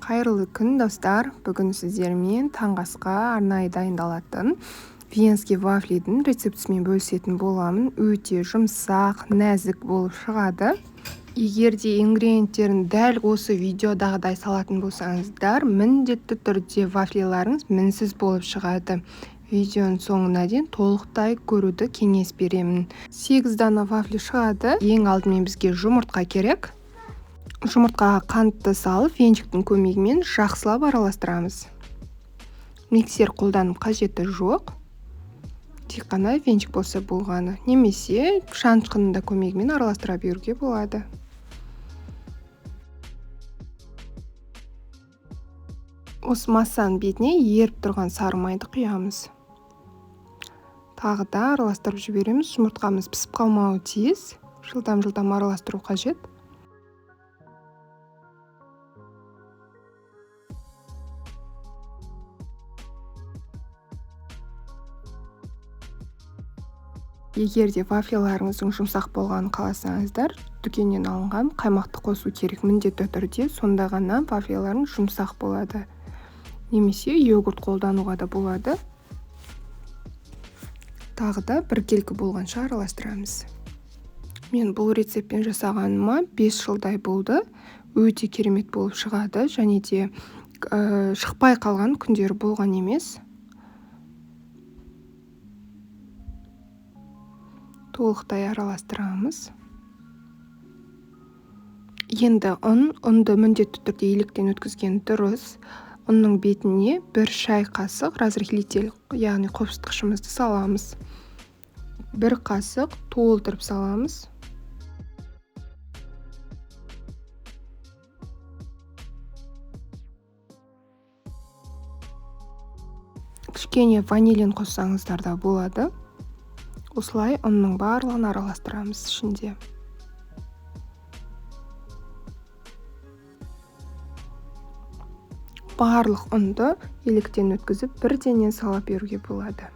Қайырлы күн, достар! Бүгін сіздермен таңғы асқа арнайы дайындалатын венский вафлидің рецептісімен бөлісетін боламын. Өте жұмсақ, нәзік болып шығады. Егер де ингредиенттерін дәл осы видеодағыдай салатын болсаңыздар, міндетті түрде вафлиларыңыз мінсіз болып шығады. Видеоның соңына дейін толықтай көруді кеңес беремін. 8 дана вафли шығады. Ең алдымен бізге жұмыртқа керек. Жұмыртқаға қантты салып, венчиктің көмегімен жақсылап араластырамыз. Миксер қолданып қажеті жоқ. Тек қана венчик болса болғаны. Немесе шанышқының да көмегімен араластыра беруге болады. Осы массаның бетіне еріп тұрған сары майды құямыз. Тағы да араластырып жібереміз. Жұмыртқамыз пісіп қалмауы тиіс. Жылдам-жылдам араластыру қажет. Егер де вафлиларыңыздың жұмсақ болғанын қаласаңыздар, дүкеннен алынған қаймақты қосу керек міндетті түрде, сонда ғана вафлиларыңыз жұмсақ болады. Немесе йогурт қолдануға да болады. Тағы да біркелкі болғанша араластырамыз. Мен бұл рецептпен жасағаныма 5 жылдай болды. Өте керемет болып шығады және де шықпай қалған күндері болған емес. Толықтай араластырамыз. Енді ұнды міндетті түрде електен өткізген дұрыс. Ұнның бетіне 1 шай қасық разрыхлитель, яғни қопсытқышымызды саламыз. 1 қасық толтырып саламыз. Кішкене ванилин қоссаңыздар да болады. Осылай ұнның барлығын араластырамыз ішінде. Барлық ұнды електен өткізіп бірденнен сала беруге болады.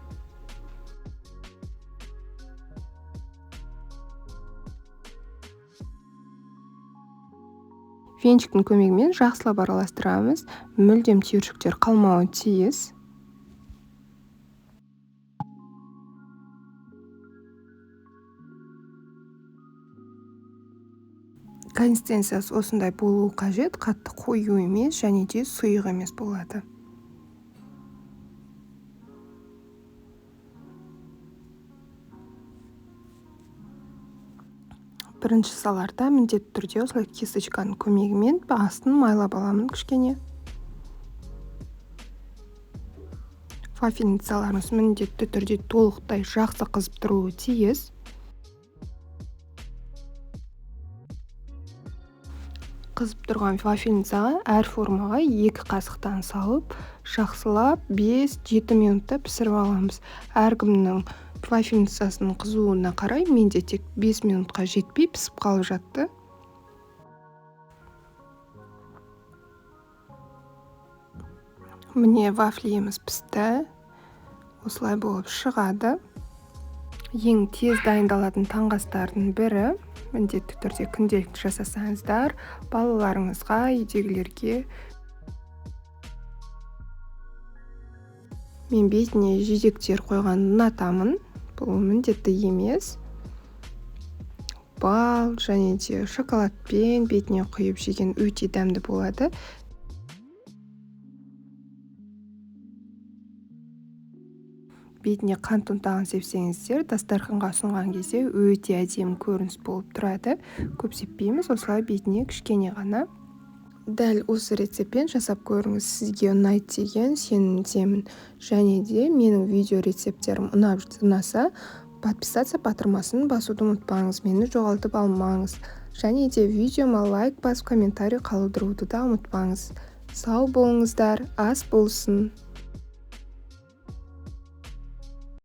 Венчиктің көмегімен жақсылап араластырамыз. Мүлдем түйіршіктер қалмауы тиіс. Консистенциясы осындай болуы қажет, қатты қою емес және де сұйық емес болады. Бірінші саларда міндетті түрде осылай кисточканың көмегімен астын майлап аламын кішкене. Вафельницаларыңыз міндетті түрде толықтай жақсы қызып тұруы тиіс. Қызып тұрған вафельницаға әр формаға 2 қасықтан салып, жақсылап 5-7 минутта пісіріп аламыз. Әркімнің вафельницасының қызуына қарай менде тек 5 минутқа жетпей пісіп қалып жатты. Міне вафлиіміз пісті. Осылай болып шығады. Ең тез дайындалатын таңғы астардың бірі. Міндетті түрде күнделікті жасасаңыздар, балаларыңызға, үйдегілерге. Мен бетіне жидектер қойғанын ұнатамын. Бұл міндетті емес. Бал және де шоколадпен бетіне құйып жеген өте дәмді болады. Бетіне қант ұнтағын сепсеңіздер, дастарханға ұсынған кезде өте әдемі көрініс болып тұрады. Көп сеппейміз, осылай бетіне кішкене ғана. Дәл осы рецептпен жасап көріңіз, сізге ұнайды деген сенімдемін. Және де менің видео рецепттерім ұнаса, подписаться батырмасын басуды ұмытпаңыз, мені жоғалтып алмаңыз. Және де видеома лайк басып, комментарий қалдыруды да ұмытпаңыз. Сау болыңыздар, ас болсын.